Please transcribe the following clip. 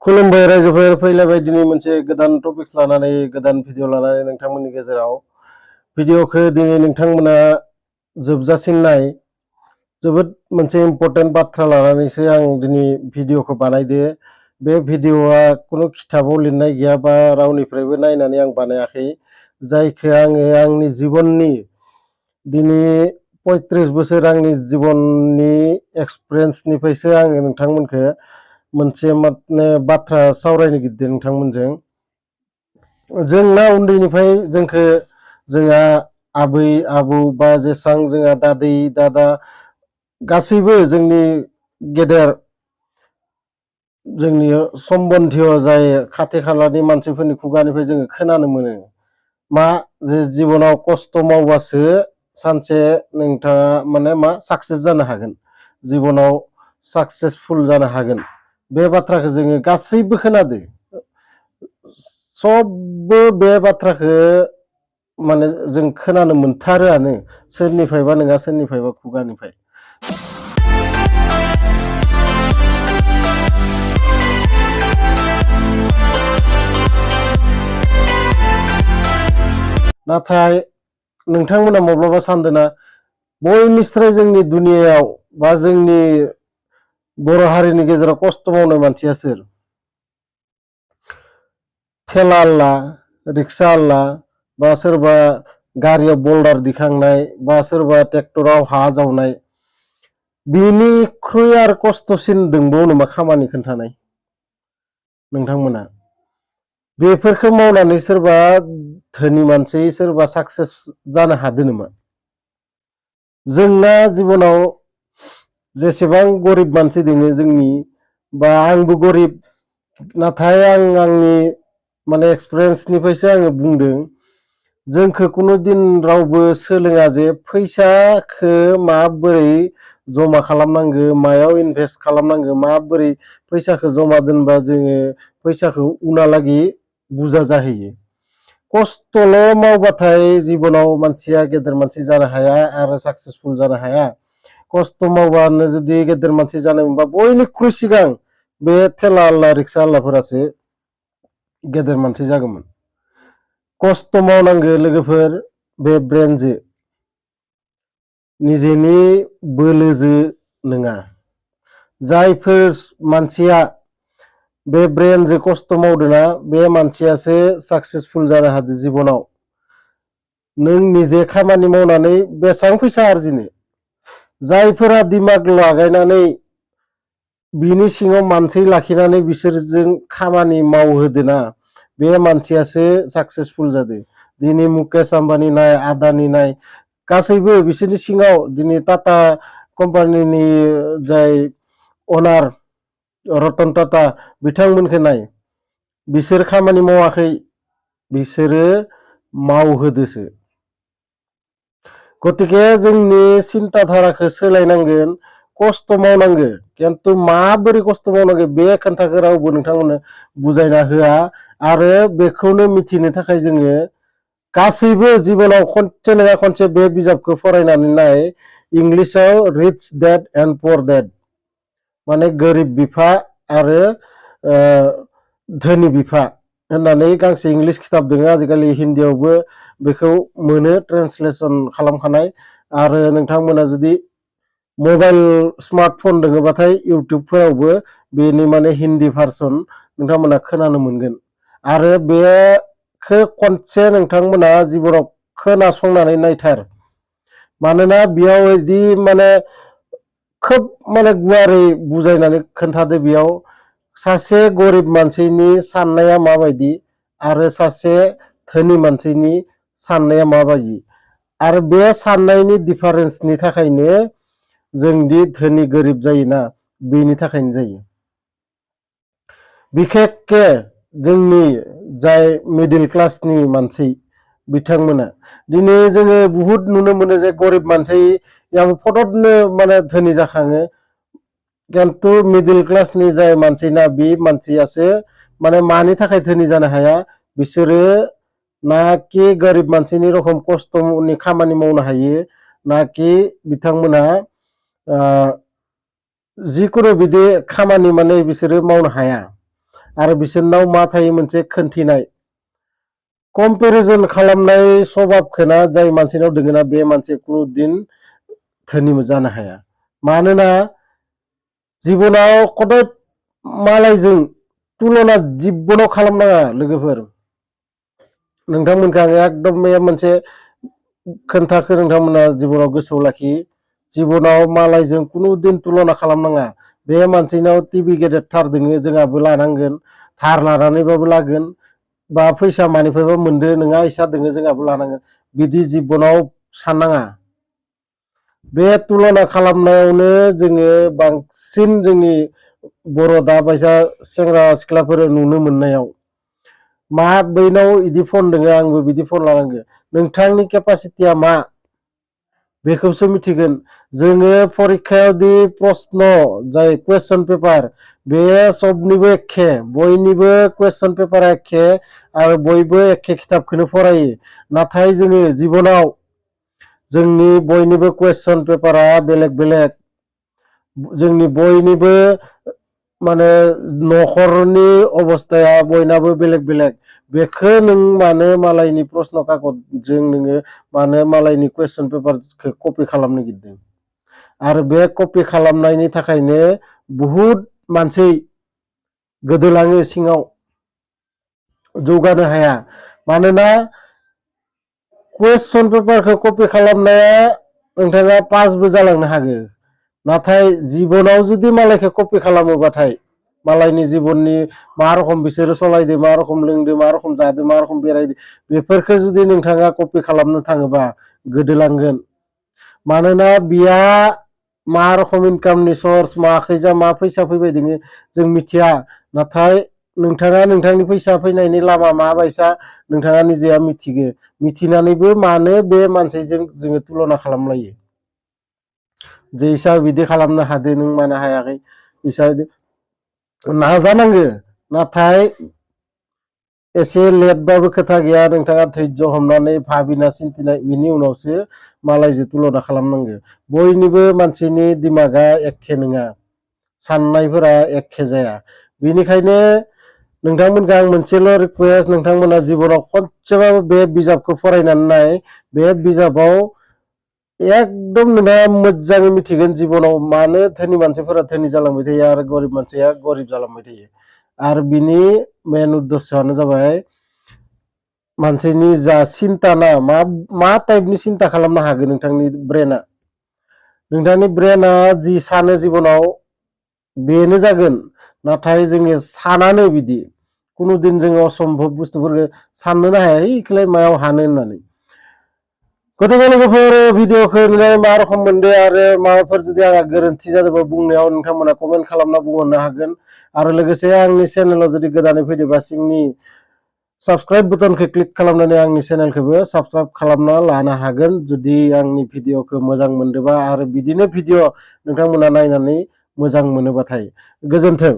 खुलुमबाय रायजोफोर फैलायबाय दिनै मोनसे गोदान टपिक्स लानानै गोदान भिडिअ लानानै नोंथांमोननि गेजेराव भिडिअखौ दिनै नोंथांमोना जोबजासिम नाय जोबोद मोनसे इम्पर्टेन्ट बाथ्रा लानानैसो आं दिनै भिडिअखौ बानायदो बे भिडिअआ कुनु खिताबाव लिरनाय गैया बा रावनिफ्रायबो नायनानै आं बानायाखै जायखौ आङो आंनि जिबननि दिनै 35 बोसोर आंनि जिबननि एक्सपिरियेन्सनिफ्रायसो आङो नोंथांमोनखौ मोनसे माने बाथ्रा सावरायनो गिदों नोंथांमोनजों जोंना उन्दैनिफ्राय जोंखौ जोंहा आबै आबौ बा जेसां जोंहा दादै दादा गासैबो जोंनि गेदेर जोंनि सम्बन्धिय जाय खाथि खालानि मानसिफोरनि खुगानिफ्राय जोङो खोनानो मोनो मा जे जिबनाव खस्थ' मावबासो सानसे नोंथाङा माने मा साक्सेस जानो हागोन जिबनाव साक्सेसफुल जानो हागोन बे बाथ्राखौ जोङो गासैबो खोनादो सबबो बे बाथ्राखौ माने जों खोनानो मोनथारोआनो सोरनिफ्रायबा नङा सोरनिफ्रायबा खुगानिफ्राय नाथाय नोंथांमोना माब्लाबा सानदोंना बयनिस्राय जोंनि दुनियायाव बा जोंनि बर' हारिनि गेजेराव खस्थ' मावनाय मानसिया सोर थेला आल्ला रिक्सा आल्ला बा सोरबा गारियाव बल्डार दिखांनाय बा सोरबा ट्रेक्टराव हा जावनाय बिनिख्रुइ आरो खस्थ'सिन दंबावो नामा खामानि खोन्थानाय नोंथांमोना बेफोरखौ मावनानै सोरबा धोनि मानसि सोरबा साक्सेस जानो हादों नामा जोंना जिबनाव जेसेबां गरिब मानसि दोङो जोंनि बा आंबो गरिब नाथाय आं आंनि माने एक्सपिरियेन्सनिफ्रायसो आङो बुंदों जोंखौ कुनु दिन रावबो सोलोङा जे फैसाखौ माबोरै जमा खालामनांगो मायाव इनभेस्ट खालामनांगो माबोरै फैसाखौ जमा दोनबा जोङो फैसाखौ उनहालागि बुरजा जाहैयो खस्थ'ल' मावबाथाय जिबनाव मानसिया गेदेर मानसि जानो हाया आरो साक्सेसफुल जानो हाया खस्थ' मावबानो जुदि गेदेर मानसि जानो मोनबा बयनिख्रुइ सिगां बे थेला आल्ला रिक्सा आल्लाफोरासो गेदेर मानसि जागौमोन खस्थ' मावनांगो लोगोफोर बे ब्रेनजो निजेनि बोलोजो नङा जायफोर मानसिया बे ब्रेनजों खस्थ' मावदोंना बे मानसियासो साक्सेसफुल जानो हादों जिबनाव नों निजे खामानि मावनानै बेसेबां फैसा आरजिनो जायफोरा दिमाग लागायनानै बिनि सिङाव मानसि लाखिनानै बिसोरजों खामानि मावहोदोना बे मानसियासो साक्सेसफुल जादों दिनै मुकेश आम्बानी नाय आदानि नाय गासैबो बिसोरनि सिङाव दिनै टाटा कम्पानिनि जाय अनार रतन टाटा बिथांमोनखौ नाय बिसोर खामानि मावाखै बिसोरो मावहोदोसो गतिके जोंनि सिन्ताधाराखौ सोलायनांगोन खस्थ' मावनांगो खिन्थु माबोरै खस्थ' मावनांगो बे खोन्थाखौ रावबो नोंथांमोननो बुजायना होआ आरो बेखौनो मिथिनो थाखाय जोङो गासैबो जिबनाव खनसे नङा खनसे बे बिजाबखौ फरायनानै नाय इंलिसाव rich dead and poor dead माने गोरिब बिफा आरो धोनि बिफा होननानै गांसे इंलिस खिताब दङ आजिखालि हिन्दीयावबो बेखौ मोनो ट्रेन्सलेसन खालामखानाय आरो नोंथांमोना जुदि मबाइल स्मार्टफन दङबाथाय इउटुबफोरावबो बेनि माने हिन्दी भार्सन नोंथांमोना खोनानो मोनगोन आरो बेखौ खनसे नोंथांमोना जिबनाव खोनासंनानै नायथार मानोना बेयाव बिदि माने खोब माने गुवारै बुजायनानै खोन्थादो बेयाव सासे गरिब मानसिनि साननाया माबायदि आरो सासे धोनि मानसिनि साननाया माबायदि आरो बे साननायनि डिफारेन्सनि थाखायनो जोंदि धोनि गोरिब जायोना बेनि थाखायनो जायो बिखेकके जोंनि जाय मिडिल क्लासनि मानसि बिथांमोना दिनै जोङो बुहुत नुनो मोनो जे गरिब मानसियाबो फटकनो माने धोनि जाखाङो खिन्थु मिडिल क्लासनि जाय मानसिना बे मानसियासो माने मानि थाखाय धोनि जानो हाया बिसोरो नाकि गोरिब मानसिनि रखम खस्थ'नि खामानि मावनो हायो नाकि बिथांमोना जिखुनु बिदि खामानि माने बिसोरो मावनो हाया आरो बिसोरनाव मा थायो मोनसे खोन्थिनाय कम्पेरिजन खालामनाय स्वभाबखौना जाय मानसिनाव दोङोना बे मानसिया कुनु दिन धोनि जानो हाया मानोना जिबनाव खदाय मालायजों तुलना जिबनाव खालामनाङा लोगोफोर नोंथांमोनखौ आं एकदम मोनसे खोन्थाखौ नोंथांमोना जिबनाव गोसोआव लाखि जिबनाव मालायजों कुनु दिन तुलना खालामनाङा बे मानसिनाव टिभि गेदेरथार दोङो जोंहाबो लानांगोन धार लानानैबाबो लागोन बा फैसा मानिफ्रायबा मोनदो नोंहा इसा दोङो जोंहाबो लानांगोन बिदि जिबनाव साननाङा बे तुलना खालामनायावनो जोङो बांसिन जोंनि बर' दा बायसा सेंग्रा सिख्लाफोर नुनो मोननायाव मा बैनाव इदि फन दोङो आंबो बिदि फन लानांगो नोंथांनि केपासिटिया मा बेखौसो मिथिगोन जोङो परिक्षायाव दि प्रश्न जाय क्वेश्चन पेपार बे सबनिबो एखे बयनिबो क्वेश्चन पेपारा एखे आरो बयबो एखे खिताबखौनो फरायो नाथाय जोङो जिबनाव जोंनि बयनिबो क्वेश्चन पेपारा बेलेग बेलेग जोंनि बयनिबो माने नखरनि अबस्थाया बयनाबो बेलेग बेलेग बेखौ नों मानो मालायनि प्रश्न काकतजों नोङो मानो मालायनि क्वेश्चन पेपारखौ कपि खालामनो गिरदों आरो बे कपि खालामनायनि थाखायनो बुहुत मानसि गोदोलाङो सिङाव जौगानो हाया मानोना क्वेश्चन पेपारखौ कपि खालामनाया नोंथाङा पासबो जालांनो हागौ नाथाय जिबनाव जुदि मालायखौ कपि खालामोबाथाय मालायनि जिबननि मा रखम बिसोरो सलायदो मा रखम लोंदो मा रखम जादो मा रखम बेरायदो बेफोरखौ जुदि नोंथाङा कपि खालामनो थाङोबा गोदोलांगोन मानोना बिया मा रखम इनकामनि सर्स माखैजा मा फैसा फैबाय दोङो जों मिथिया नाथाय नोंथाङा नोंथांनि फैसा फैनायनि लामा माबायसा नोंथाङा निजेया मिथिगो मिथिनानैबो मानो बे मानसिजों जोङो तुलना खालामलायो जे इसा बिदि खालामनो हादो नों मानो हायाखै इसा नाजानांगो नाथाय एसे लेटबाबो खोथा गैया नोंथाङा धैर्य हमनानै भाबिना चिन्तिनाय बिनि उनावसो मालायजों तुलना खालामनांगो बयनिबो मानसिनि दिमागा एखे नङा साननायफोरा एखे जाया बेनिखायनो नोंथांमोनखौ आं मोनसेल' रिक्वेस्ट नोंथांमोना जिबनाव खनसेबाबो बे बिजाबखौ फरायनानै नाय बे बिजाबाव एकदम नोंथाङा मोजाङै मिथिगोन जिबनाव मानो धोनि मानसिफोरा धोनि जालांबाय थायो आरो गरिब मानसिया गरिब जालांबाय थायो आरो बिनि मेन उद्देश्यआनो जाबाय मानसिनि जा सिन्ता ना मा टाइपनि सिन्ता खालामनो हागोन नोंथांनि ब्रेना जि सानो जिबनाव बेनो जागोन नाथाय जोङो सानानो बिदि कुनु दिन जोङो असम्भब बुस्थुफोरखौ साननोनो हाया इखौलाय मायाव हानो होननानै गतिके लोगोफोर भिडिअखौ नुनानै मा रखम मोनदो आरो माबाफोर जुदि आंहा गोरोन्थि जादोंबा बुंनायाव नोंथांमोना कमेन्ट खालामना बुंहरनो हागोन आरो लोगोसे आंनि चेनेलाव जुदि गोदानै फैदोंबा सिंनि साबस्क्राइब बटनखौ क्लिक खालामनानै आंनि चेनेलखौबो साबस्क्राइब खालामना लानो हागोन जुदि आंनि भिडिअखौ मोजां मोनदोंबा आरो बिदिनो भिडिअ नोंथांमोना नायनानै मोजां मोनोबाथाय गोजोन्थों।